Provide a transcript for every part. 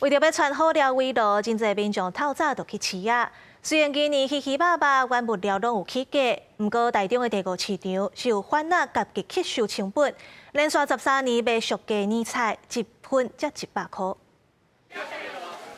為著欲傳好料圍爐，真濟民眾透早就去市仔。雖然今年魚魚肉肉原物料攏有起價，毋過台中的第五市場是有番仔家己吸收成本，連續13年賣俗價年菜，一份才100箍。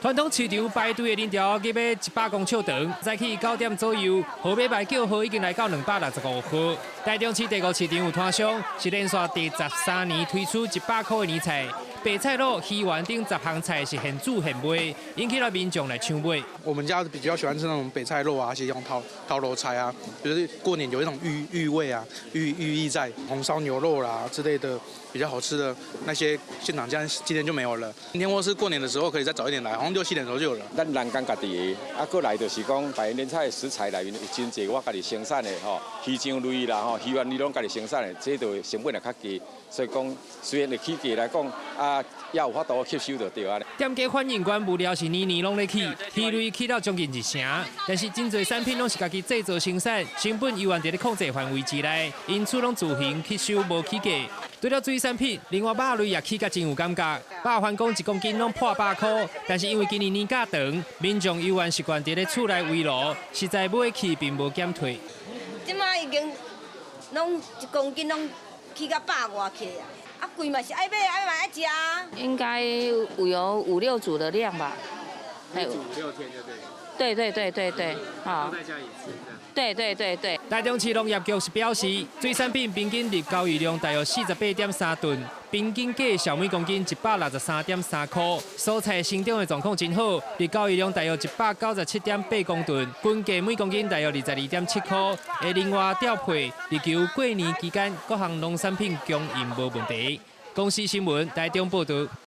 傳統市場排隊的人潮入欲100公尺長，早起9點左右，號碼牌叫號已經來到265號。台中市第五市場有攤商是連續第13年推出100箍的年菜，白菜滷、魚丸等10項菜是現煮現賣，引起了民眾來搶買。我們家比較喜歡吃那種白菜肉啊，還是用頭頭路菜啊，就是過年有一種寓寓味啊，寓寓意在紅燒牛肉啦之類的比較好吃的那些，現場這樣今天就沒有了。明天或是過年的時候可以再早一點來，好像6、7點的時候就有了。咱人工家己的，啊，過來就是講，白年菜食材內面有真濟我家己生產的吼，魚醬類啦吼，魚丸類攏家己生產的，這就成本也較低，所以講雖然會起價來講，啊，也有法度吸收就對啊。店家反映原物料是年年攏咧起，魚類起到將近一成，但是真濟產品攏是家己製造生產，成本猶原佇咧控制範圍之內，因此攏自行吸收無起價。除了水產品，另外肉類也起甲真有感覺。肉番講一公斤攏破百箍，但是因為今年年假長，民眾猶原習慣佇咧厝內圍爐，實在買去並無減退。這馬已經攏一公斤攏起到百外塊啊！啊貴嘛是愛買，愛買愛食。應該有五六組的量吧。煮五六天就對。對對對對對，好。在家裡吃。對對對對。台中市農業局是表示，水產品平均日交易量大約48.3噸，平均價售每公斤163.3箍。蔬菜生長的狀況真好，日交易量大約197.8公噸，均價每公斤大約22.7箍。會另外調配，力求過年期間各項農產品供應無問題。公視新聞台中報導。